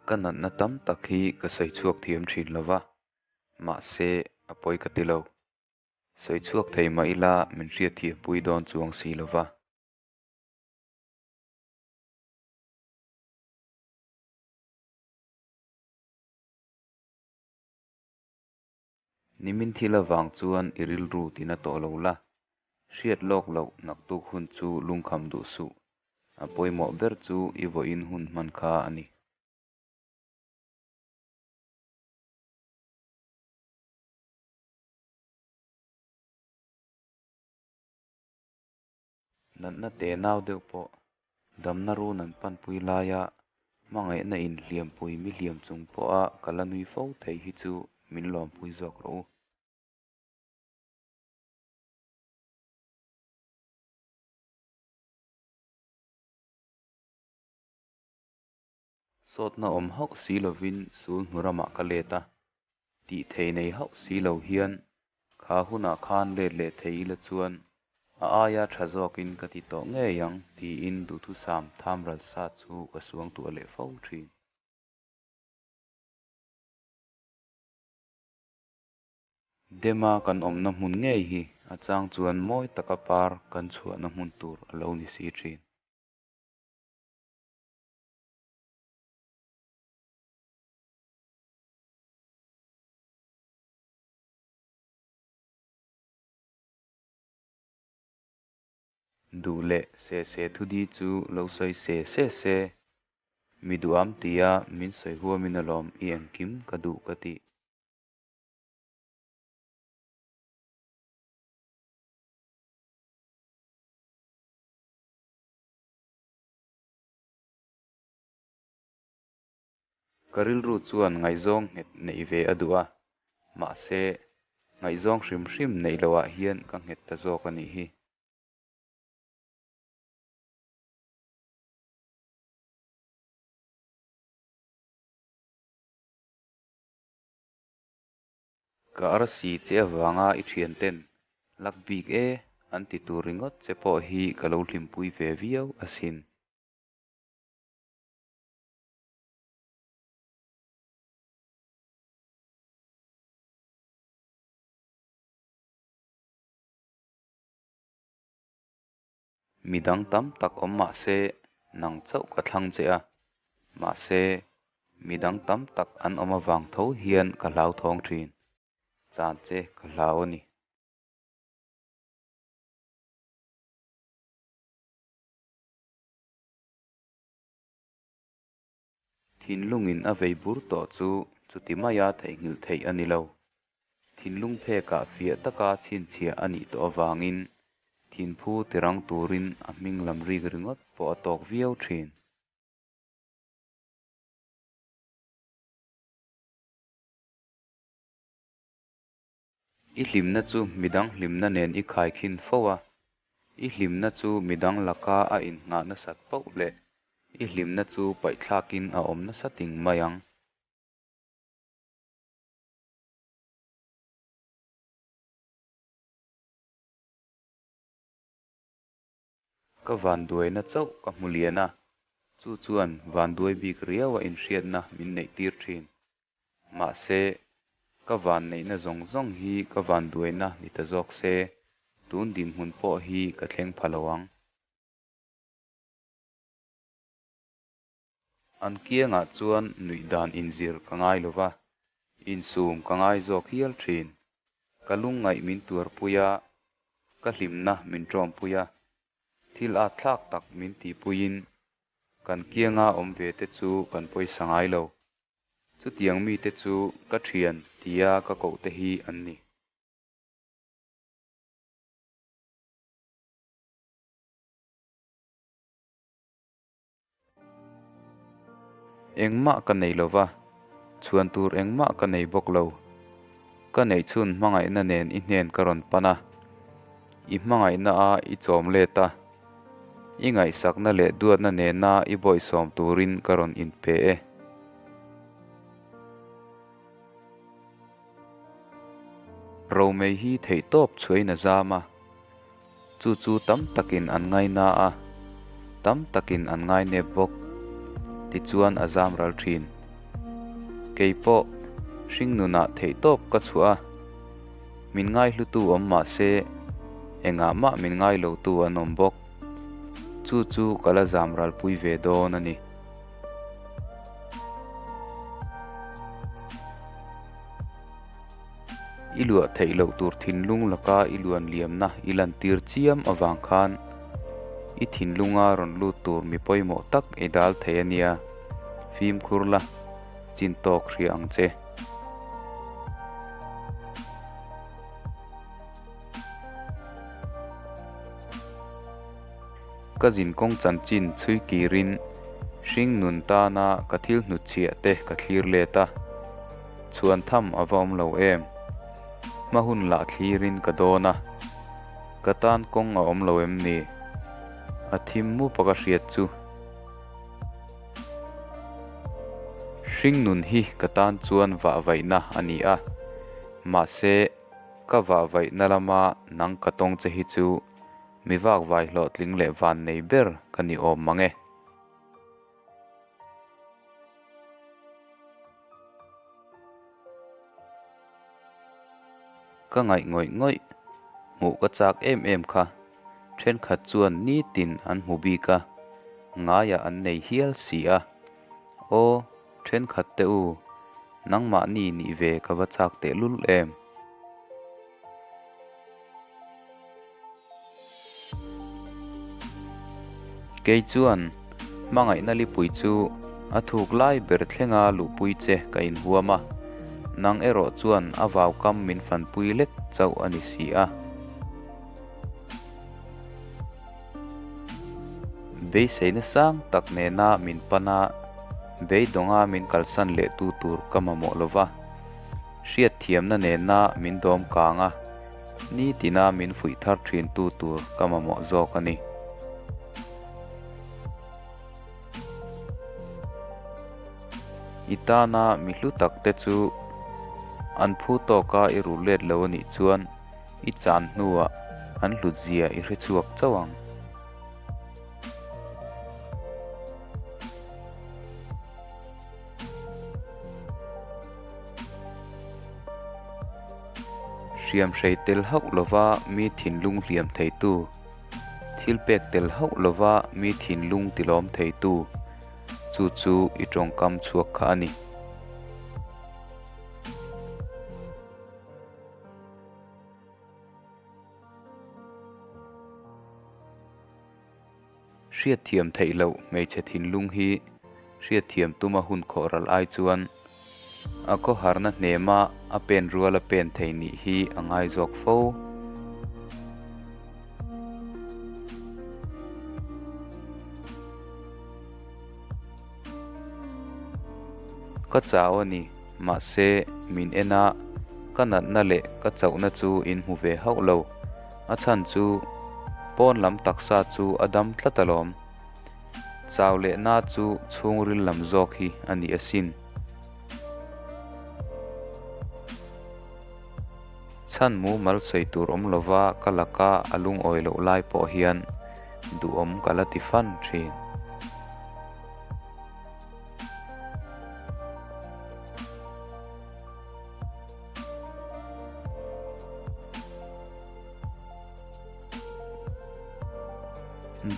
Ka natna tam tak hi ka sawi chhuak thiam thin lo va, mahse a pawi ka ti lo. Sawi chhuak thei mah ila min hriatthiam pui dawn chuang si lo va. Nimin thil avang chuan i rilru tina tawh lo la, hriat lawk loh naktuk hun chu lungkham duh suh. A pawimawh ber chu i vawiin hun hman kha a ni. Natna te nau deuh pawh damna run an panpui laia hmangaihna inhliampui mi hliam chung pawha ka la nui fo thei hi chu min lawmpui zawk rawh u. Sawtna awm hauh si lovin sul hnu ramah ka let a, tih thei nei hauh si lo hian kha hunah khan let leh thei ila chuan a aia tha zawkin ka ti tawh ngei ang tiin duhthusam thamral sa chu ka suangtuah leh fo thin. Dema kan awmna hmun ngei hi a chang chuan mawi taka par kan chhuahna hmun tur a lo ni si thin. Duh leh se se thudi chu lo sawi se se se. Mi duham tia min sawi huamin alawm i engkim ka duh ka tih. Ka rilru chuan ngaihzawng nghet neih ve a duh a, mahse, ngaihzawng hrim hrim neih lohah hian ka nghet ta zawk a nih hi. Ka arsi che avanga i thianten lak bik e an ti tur ringawt che pawh hi ka lo hlimpui ve viau asin. Midang tam tak awm mah se nang chauh ka thlang che a, mahse midang tam tak an awm avang tho hian ka hlauthawng thin. Chan che ka hlau a ni. Thinlungin a vei bur tawh chu chuti maia theihnghilh theih a ni lo. Thinlung phekah fiah taka chhinchhiah a nih tawh avangin thinphu tirang turin a hming lam rik ringawt pawh a tawk viau thin. I hlimna chu midang hlimna nen i khaikhin fo a, i hlimna chu midang laka a innghah nasat poh leh i hlimna chu paihthlakin a awm nasa ting mai ang. Ka vanduaina chauh ka hmu lian a, chu chuan vanduai bik riaua inhriatna min neihtir thin. Mahse, ka vanneihna zawng zawng hi ka vanduaina ni ta zawk se, tun dinhmun pawh hi ka thleng pha lo ang. An kiangah chuan nuih dan inzir ka ngai lo va, insum ka ngai zawk hial thin. Ka lungngaih min tuarpui a, ka hlimna min ṭawmpui a, thil at thlak tak min tihpuiin kan kianga awm ve te chu kan pawisa ngai lo. Chutiang mite chu ka ṭhian tia ka koh te hi an ni. Engmah ka nei lo va, chhuan tur engmah ka nei bawk lo. Ka neihchhun hmangaihna nen i hnen ka rawn pan a, i hmangaihna a i chawm let a, i ngaihsakna leh duatna nena i bawihsawm turin ka rawn inpe e. Romei hi theihtawp chhuain a zam a. Chu chu tam takin an ngaina a, tam takin an ngainep bawk. Tichuan a zam ral thin. Kei pawh hringnunah theihtawp ka chhuah a, min ngaihlutu awm mah se engah mah min ngailotu an awm bawk. Chu chu ka la zam ralpui ve dawn a ni. I luah theih loh tur thinlung laka i luan liamna i lantir chiam avang khan i thinlunga rawn lut tur mi pawimawh tak i dal thei a nia, fimkhur la, chin tawk hria ang che. Ka zinkawng chanchin chhui kirin hring nun tana ka thil hnutchhiah te ka thlir let a, chhuan tham a va awm lo em? Hma hun lah thlirin ka dawn a, ka tan kawng a awm lo em ni? A thim mup a ka hriat chu. Hring nun hi ka tan chuan vahvaihna a ni a, mahse ka vahvaihna lama nang ka tawng che hi chu Mi vak vai hlawhtling leh van nei ber ka ni awm mang e. Ka ngaih ngawih ngawih, hmuh ka chak em em kha. Thenkhat chuan nitin an hmu bik a, ngaiah an nei hial si a. Aw, thenkhat te u, nangmahni nih ve ka va chak tehlul em. Kei chuan hmangaihna lipui chu a thuk lai ber thlenga luhpui che ka inhuam a, nang erawh chuan a vaukam min fanpui lek chauh a ni si a. Beiseina sang tak nena min pan a, beidawnga min kalsan lehtu tur ka mamawh lo va. Hriatthiamna nena min dawm kang a, nitina min fuih thar thintu tur ka mamawh zawk a ni. I tana mi hlu tak te chu an phu tawka i rul let lo a nih chuan i chan hnuah an hlutzia i hre chhuak chauh ang. Hriam hrei tel hauh lova mi thinlung hliam theitu, thil pek tel hauh lova mi thinlung tilawm theitu, chu chu i tawngkam chhuak kha a ni. Hriatthiam theih loh hmeichhe thinlung hi hriatthiam tuma hun khawh ral ai chuan a khawharna hnema a pen ruala pen thei nih hi a ngai zawk fo. Ka chau a ni, mahse min en a, ka natna leh ka chauhna chu in hmu ve hauh lo. A chhan chu pawn lam taksa chu a dam tlat alawm. Chau leh na chu chhungril lam zawk hi a ni asin. Chhan mumal sawi tur awm lova ka laka a lungawi loh lai pawh hian duhawm ka la ti fan thin.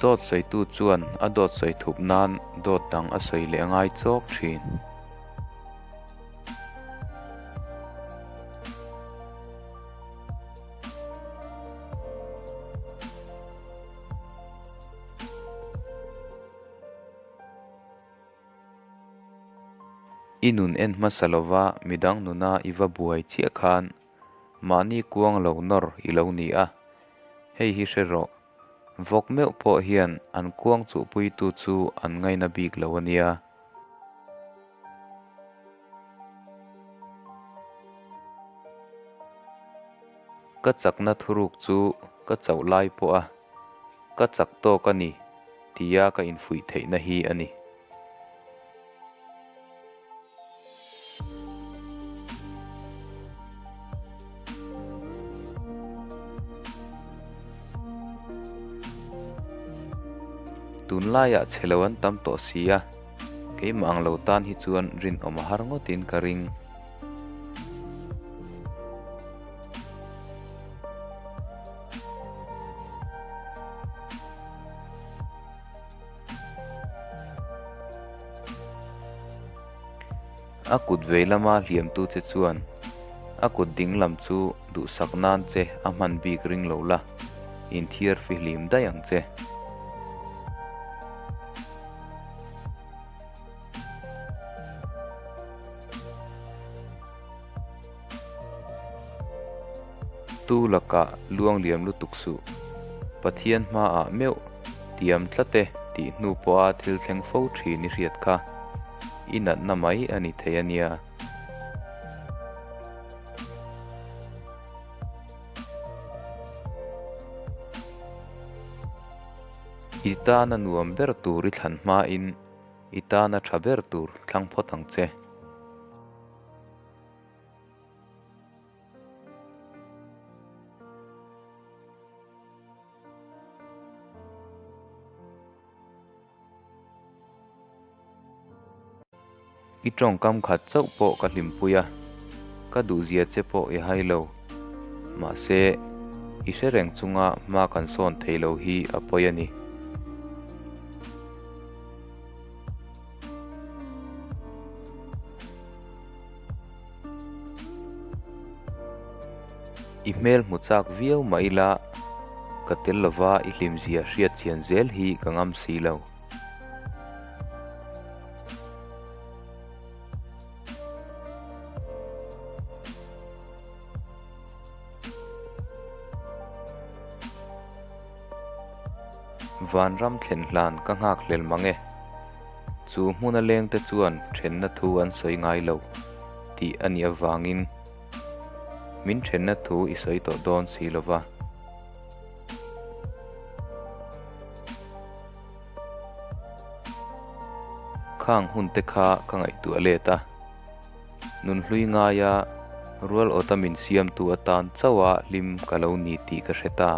Dawt sawitu chuan a dawt sawi thup nan dawt dang a sawi leh ngai chawk thin. I nun en hmasa lova midang nuna i va buai chiah khan mahni kuang lo nawr i lo ni a, hei hi hre rawh, vawk meuh pawh hian an kuang chuhpuitu chu an ngaina bik lo a nia. Ka chakna thuruk chu ka chauh lai pawh a. Ka chak tawk a ni tia ka infuih theihna hi a ni. Tunlaiah chhe lo an tam tawh si a. Keimah ang lo tan hi chuan rinawm a har ngawtin ka ring. A kut vei lama hliamtu che chuan a kut ding lam chu duhsak nan che a hman bik ring lo la, inthiar fihlim daih ang che. Tu lakah luang liam lutuk suh. Pathian hmaah meuh tiam tlat e tih hnu pawha thil thleng fo thin i hriat kha i natna mai a ni thei a nia. I tana nuam ber tur i thlan hmain i tana tha ber tur thlang phawt ang che. I tawngkam khat chauh pawh ka hlimpui a, ka duhzia che pawh i hai lo. Mahse, i hre reng chunga hma kan sawn thei lo hi a pawi a ni. I hmel hmu chak viau mah ila, ka tel lova i hlimzia hriat chian zel hi ka ngam si lo. Vanram thlen hlan ka nghak hlel mang e. Chu hmuna lengte chuan thenna thu an sawi ngai lo tih a nih avangin min thenna thu i sawi tawh dawn si lo va. Khang hunte kha ka ngaihtuah let a, nunhlui ngaia rual awta min siamtu atan chauha hlim ka lo ni tih ka hre ta.